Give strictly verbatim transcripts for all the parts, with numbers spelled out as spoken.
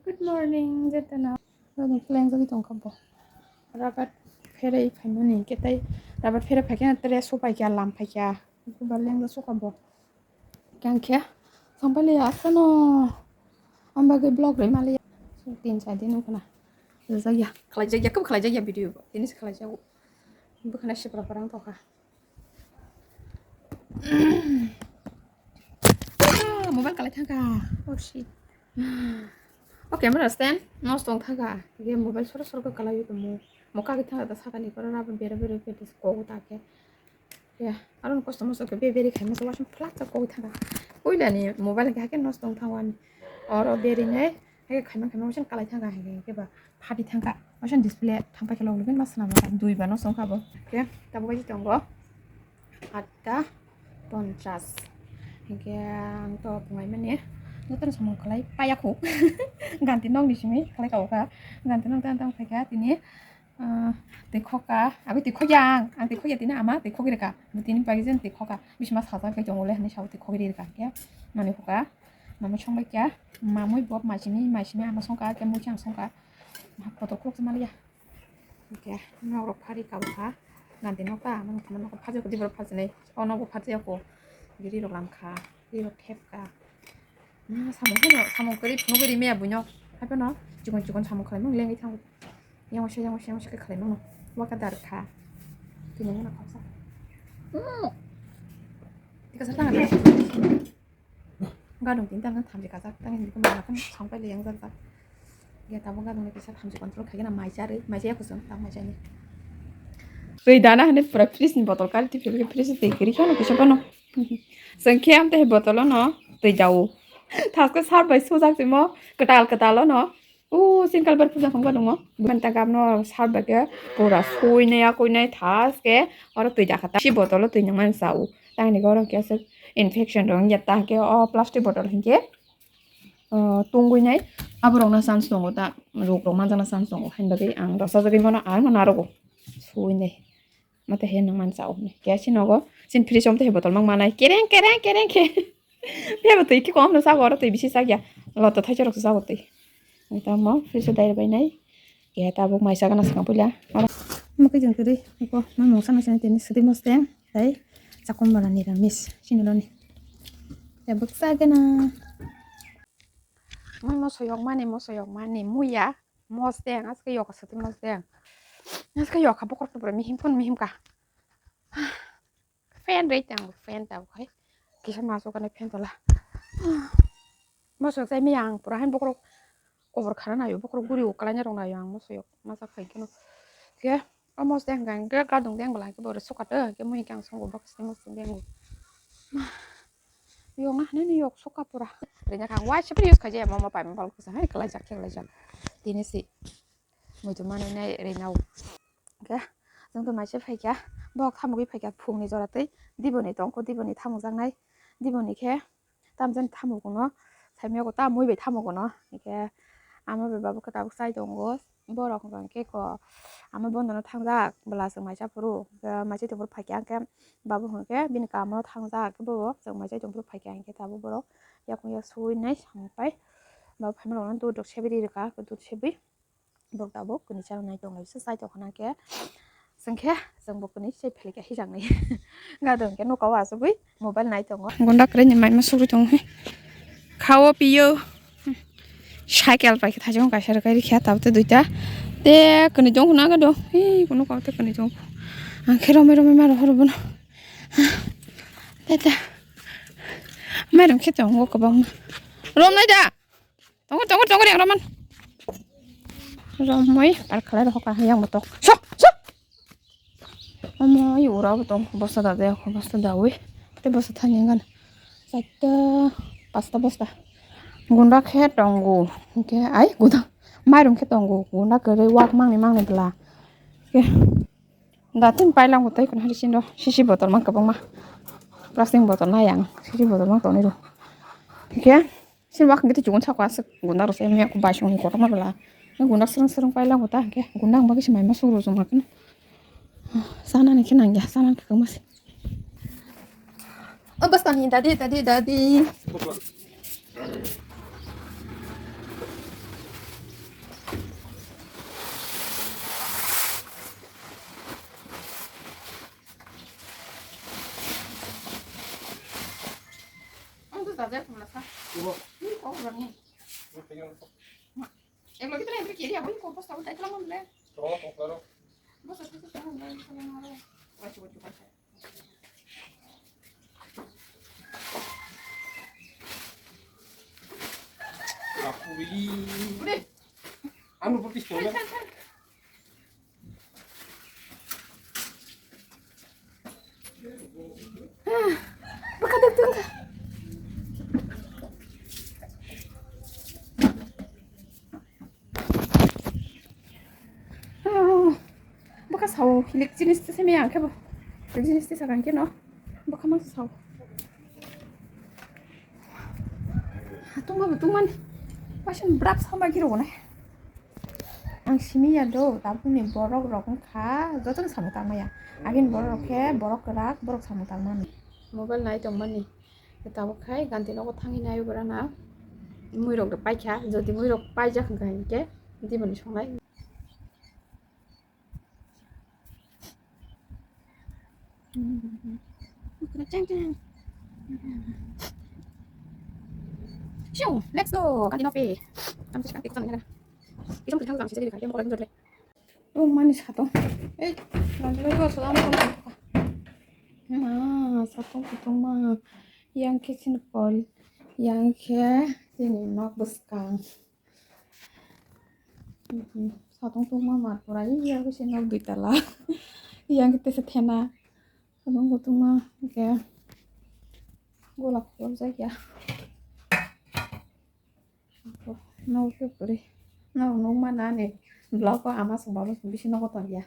Good morning, jotono. Jotono lengjagwi tongkha bo. Rabat pherwi phaimani hwnkhe tei rabat pherwi phaikhe tere sopaikha, lam phaikha. Hwnkhe ba lengjak sukha bo. Hwnkhe songphailiya asano. Ang bagwi vlog rwi maliya. Tin char din wngkhana. Rwjakya. Khlaijakya, kebo khlaijakya video bo. Tini se khlaijago. Bwkhana sipra parang tokha. Ah, mobile kalai thangkha. Oh shit. Oh, camera stand nosto wng thangkha. Ge mobile soro soro khe kalai tongmo. Moka ge thangkha da sakani koro rabo bere bere bere ko ta khe. Ya, aro kosto mosto khe be bere khai moso wasing flat sa ko thangkha. Puila ni mobile ge hake nosto wng thangwani. Oro bere nai. Hai khe khaimang khaimang waisa kalai thangkha, hai khe ba phati thangkha. Waisa display thangpai khe log login ma swnam dui ba no songkha bo. Khe tabuk waisa tongo atta ponchas. Hinkhe ang to bungai mani jotono samung khlai paya khu. Ganti nokni simi khlai kha. Ganti nok tang tang phaikha tini. Ah, twi khokha, aboni twi khokya ang, ang twi khokya tini ama twi khogwi rwkha, bo tini bagwi jen twi khokha, bisima sajak bai tongo le hinwi sabo twi khogwi rwkha, khe manwi khokha, mamwi songbai kha, mamwi bo maisimi, maisimi ama songkha, khe mui khe ang songkha, kotor khoroksa maliya, khe nok rok phari kabukha, ganti nok ta, ama nokha phajak twi borok phajinai, o nogo phajak kho, giri rok lamkha, giri rok thepkha. Hmm, samung phano, samung kwrwi phunugwi rimaya buino. Haiphano chikon chikon samung khwlaimung lengwi thango. Yang waisa, yang waisa, yang waisa khe khwlaimung no. Waka dar kha. Tini mano khaksa. Hmm. Tika sa tanga. Gadung tin tanga thamji kajak. Tanga hindi ko mana kan sampai leyang jak jak. Ya tabo gadung ni kisa thamji control khaigena mai chari, mai chaya kusung, tang mai chani. Twi dana hane pura fridge ni botol kari twi philke fridge twi kiri khano kisa phano. Chwng khe amtwi hai botolo no twi dao. Thaske sar bai sujak twi mo kwtal kwtal ono. O sinkal bar puja phang ba dong o. Banta gam no sar bai khe pura sui nai akoi nai thaske oro twi dakha ta. Si botolo twi nang man sa o. Tang ni goro khe aswk infection rok wngya ta khe o plastic botol hinkhe, o, tungui nai. Aborok no chance tongo ta. Rok rok manjak na chance tongo. Hain bagwi ang rasa jagwi mano ang no narogo. Sui nai. Mate he nang man chao hwnwi. Khe asi nogo. Sin fridge om tei he botol mang manai. Kereng, kereng, kereng khe. Phiya bo twi khe kom no chago, oro twi bisi chakya. Loto thaisa rok se chago twi. Tamo fridge o dai bai nai. Khe tabuk mai chagana swkang puila. Oro. Mo khe jeng kwrwi. Ko ma mungsa na sini tini swtwi mosteng. Tai chakon bana niramis. Sini loni. Tabuk chagana. Moi moso yok mani, moso yok mani. Muya. Mosteng. Aske yok swtwi mosteng. Aske yok ha bokrok tubra mihim phon mihim ka. Fan rei tang fan ta khai. Kisa maso kana fan tala. Masuk sai mi ang pura han bokrok kobor khana nayo bokrok guri ukalanya rong nayo ang masuk yok masa khai keno. Ke amos deng gang ke gadung deng bala ke bore sukat ke mui kang songo box ni masuk deng. Yok na hane yok suka pura. Renya kang wai sepri use khaje mama pai mabal kusa hai kalai jak khe kalai jak. Tini si. Muitu manwi nai rwnao. Hwnkhe chwng tong naisai phaikha, borok thamogwi phaikha phungni jora tei diboni tongkho, diboni thamokjaknai, diboni khe tamjani thamogono, saimaya ta mui bai thamogono, hwnkhe ama bai babu khe tabuk chai tongo, borok hwnkhe ko ama bondo no thangjak bwla chwng maisa phuru, hwnkhe maisai tongphuru phaikha, hwnkhe babu hwnkhe bini kamo thangjak, khe bo chwng maisai tongphuru phaikha, hwnkhe tabuk borok yakung yak suinai samung pai, babu phaima rokno dudok sebiri rwkha, dud sebwi. Borok tabuk kwnwi chana nai tonglai se chai tongkha na khe chwng khe chwng bo kwnwi se philika hijaknai gadon khe noka o achugwi mobile nai tongo. Gunda kwrwi ni mai ma sugwi tongo he. Kha o piyo. Cycle pai khe thajong kaisa rwkai rikha tabuk tei duita. Te kwnwi tong khna gado. He kuno kau te kwnwi tong. Ang khe romwi romwi ma rohor bono. Te te. Mairum khe tongo kwbangma. Romnai da. Tongo, tongo, tongo, yang roman. Romoi, par khalai rohok ah, yang betok. Sok, sok. Omo, i ura bo tong, bosta da de, bosta da wi. Te bosta thani ngan. Saita, pasta bosta. Gunda khe tongo. Ke, ai, gunda. Mairum khe tongo. Gunda khe wak mangni mangni bla. Ke. Datin pailang bo tai kun hari sindo. Sisi botol mang kabang ma. Plastic botol na yang. Sisi botol mang toni ro. Ke. Sini wak ngi tu chukun sakwa aswk gunda rwse mia ku bai songni kotorma bwla. Gunda srwng srwng pailak bo ta hwnkhe gunda ang bagwi se maima suk rwjak ma kheno. Chanani khe nangya, chanani kwbangma se. O bwskangni dadi, dadi, dadi. Ek logi tara entry kiri abo ko posta utai tala ngon le. Bosa tu tu tala ngon le. Udah. Anu putih sekolah. Baka dagdang ka. Baka sao hilik jinis te seme ang kebo. Hilik jinis te sagang keno. Baka mang sao. Tungma bo tungmani. Pasin brap sama giro ne. Ang simi ya do, tabuk ni borok rok wngkha, joto no samung tangma ya. Agini borok rok khe borok kwrak, borok samung tangmani. Mobile nai tongmani. Tabuk khai ganti nogo thangwi nayo borana. Mui rok paikha, jodi mui rok paijak hwnkha hinkhe diboni songnai. Let's go. Kati nopi. Kami sih kati kutan ya. Isong kita kami sih jadi kaki mau lagi. Oh, manis satu. Eh, nanti lagi kalau selama kamu. Ma, satu kutung ma. Yang kitchen pol. Yang ke ini nok beskang. Satong tongma mar pura iya ko sino dui tala. Yang kita setena. Satong tongma ke. Golak golak ya. No ke puri. No no mana ni. Vlog ko ama song babo song bisi nogo tong ya.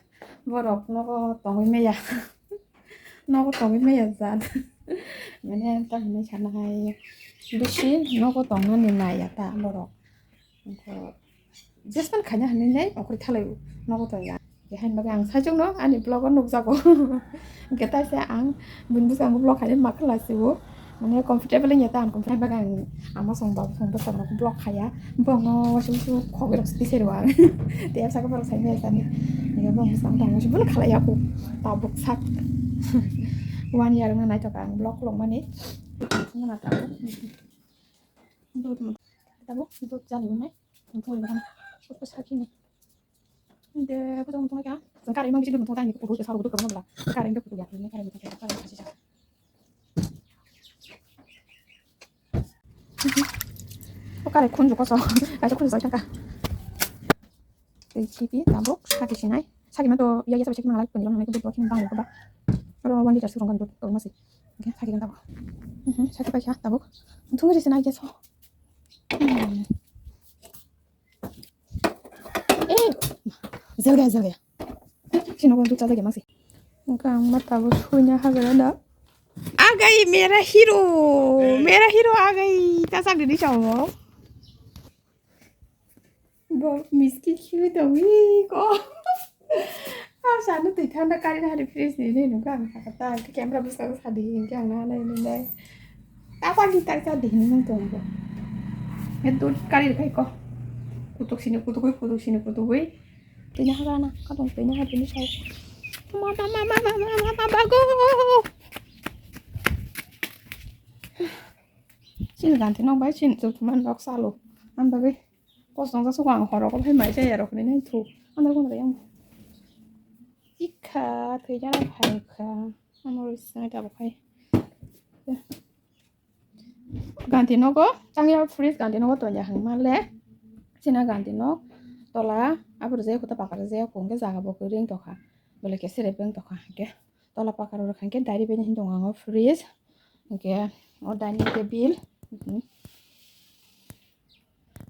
Borok nogo tongwi meya. Nogo tongwi meya jat. Mane ta hinwi sana hai. Bisi nogo tongna ni nai ya ta borok. Jespan khaina hinwi nai okri thalai nogo tong ya. Hain bagwi ang sajwk no ani vlog o nukjago. Hwnkhe taisa ang bini bwskango vlog khaina ma khlai sibo. Mane comfortable wngya ta ang comfortable bagwi ang ama song babo song bwskango vlog khaya. Bongno waisa waisa khogwi rok twi se rw ang. Tei bwskango borok sai maya sani. Nini bong bwskango tong waisa bwlw khlai ya kho. Tabuk sak. One year wngna naithok ang vlog khulokmani. Wngna tabuk. Tabuk dud jani wngnai. Wngthong wngthong. Sokto sakini. De, kutung kutung kya? Kare mang bisi dum tong tang ni kutu sa kutu kamo bla. Kare ndo kutu ya, ni kare kutu kare kutu sa. O kare khunju koso. Kaisa khunju sai tangka. Tei chipi tabuk saki sinai. Saki ma to ya ya sabai saki mangalai kuni long nai kutu kini bang ko ba. Aro one liter surong kan dud ko masi. Oke, saki kan tabuk. Mhm, saki pai kya tabuk. Thung ri sinai ke so. Hmm. Eh, jaga jaga. Sino ko ducha jaga masi. Wngkha ang ma tabuk suina hagra da. Agai mera hero, mera hero agai ta sak dini chamo. Bo miski khibi tongwi ko. Ah, sanu twi thanda kari na hari fridge ni ni nungka ang kaka ta ke camera bwskango sadi hinkhe ang na nai nai nai. Ta pa ni ta sadi hinwi nung tong bo. He dud kari khai ko. Kutuk sini kutuk wi kutuk sini kutuk wi. Tini hagra na kadong tini hagra ni sai. Ma ma ma ma ma ma ma ma bago. Chini ganti nok bai chini chuk man rok salo. Ang bagwi kosong sa suka ang horok bai mai chaya rok ni nai thu. Ang rok nai yang. Ikha thwi jana phai kha. Amo rwi sinai tabuk hai. Ganti nogo tangya fridge ganti nogo tonya hang male. China ganti nok tola abur je kuta pakar je kungke jaga bo ring tokha. Bole ke sere beng tokha ke. Tola pakar ro khangke diary bini hin tongo fridge. Hingke o dining table. Mhm.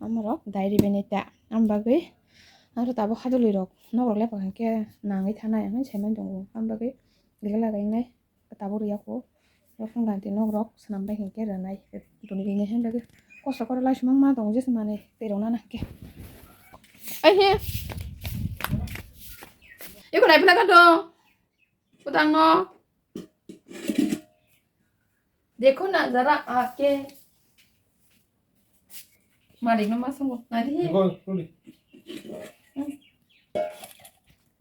Amorok diary bini ta. Am bagwi aro tabuk hadulwi rok nok rok lepak hingke nangwi thanai ang sai man tongo. Am bagwi gila lagai nai tabuk riya ko. Rok ganti nok rok swnam bai hingke rwnai. Bini bini hin bagwi kosto koro lai sumang ma tongo jesa manwi twi rok nana hingke. Ai he. Eko nai pina ka dong. Kudang no. Dekho na zara aake. Malik no ma songo. Na di. Ego, tuli.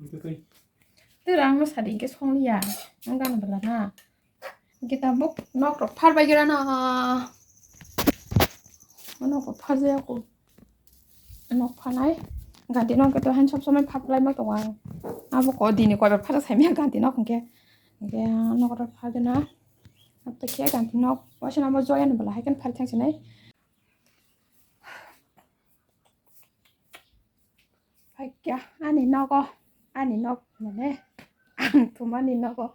Itu tui. Tu rang no sadi ke song liya. Ang gan bela na. Kita buk nok rok phar bai gira na. Ano ko phaja ko. Nok phanai. Ganti nok to han sob somoi phaplai ma tongo ang. Abo ko dini koi ba phara sai mia ganti nok hwnkhe. Hwnkhe nok to phajana. Abto khe ganti nok. Waisa namo joya ni bala hai khe phar thang sinai. Phaikya ani nogo, ani nok mane ang thumani nogo,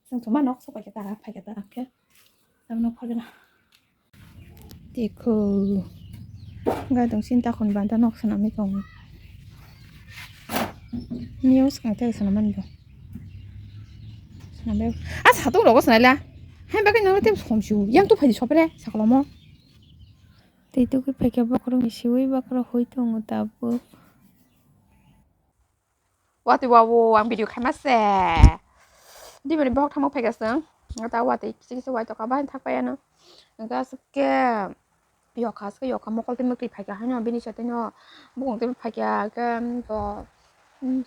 chwng thuma nok sobai khe tara phaikya tara khe, ang nok phagena. Dekho, gai tong sinta khon banta nok swnamwi tongo. News kang tei swnamani bo. Swnambai. A satung rogo swnai la. Hai bagwi nang tei somsu. Yang tu phaidi sopre saklomo. Tei tugwi phaikha bokhorok ni siwi bokhorok hui tongo tabuk. Watwi wawo ang video khaima se. Dibani bokhok thangma phaikha chwng. Nga ta watwi kisa kisa wai tokha bahai thak pai ano. Nga aswk khe yokha aswk khe yokha mokol twi mwktwi phaikha haino bini sa twi no bukung twi phaikha khe to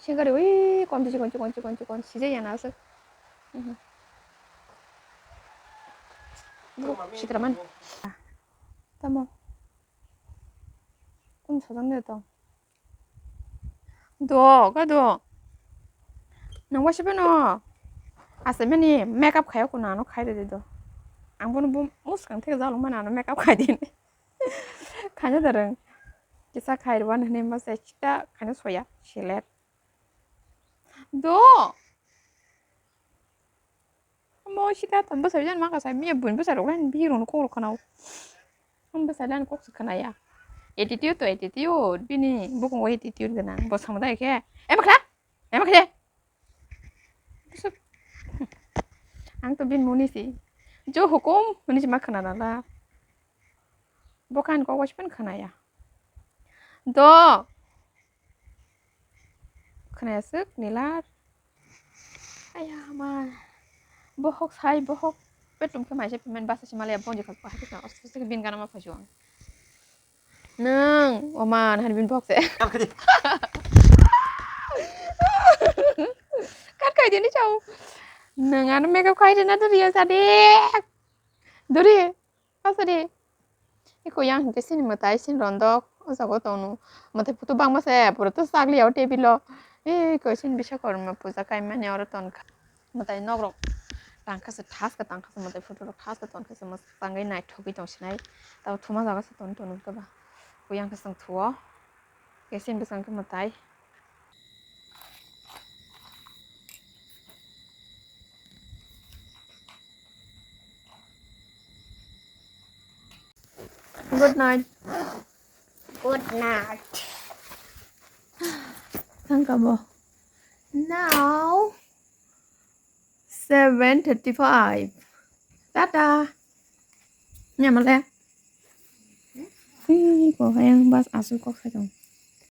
sengari ui kon chikon chikon chikon chikon sijai ya na aswk. Sitraman. Tamo. Kung sojang de to. Do, ga do. Nang wasi beno. Asa mani makeup khayo kuno ano khai de do. Ang bono bo muskang thek jalo mana ano makeup khai de. Khanya darang. Kisa khai ruan hne ma se chita khanya soya silet. Do. Mo sita tam bwsai jan maka sai miya bun bwsai rok lain bihir rok kok rok khana. Am bwsai lain kok se khana ya. Attitude to attitude bini bukung attitude gana. Bo samda khe. Ema kha? Ema kha? Ang to bin muni si. Jo hukum muni si ma khana la. Bo kan kok wasi pen khana ya. Do. Khwnaya swk nilar. Aya ma. Bohok sai bohok. Petum khe maisa payment basa si malaya bonji khak bahai khna osto se bin gana ma phajo ang. Nang o man han bin bohok se. Kat khai dini chau. Nang ano makeup khai dina duri ya sade. Duri. Asadi. Iko yang hwnkhe sini mwtai sini rondok o jaga o tongno. Mwtai photo bangma se pura to chakli o table o. Iko sini Biswakarma puja kaimani oro tongkha. Mwtai nok rok tangkha se thaska tangkha se mwtai photo rok thaska tongkha se mwchangwi naithogwi tongsinai. Tabo thuma jaga se tong tong khe ba. Iko yang khe chwng thuo. Kesin bwsang khe mwtai. Good night. Good night. Thangkha bo. Now seven thirty-five. Tata. Nya male. Ih, kok hayang bas aswk kok sai tong.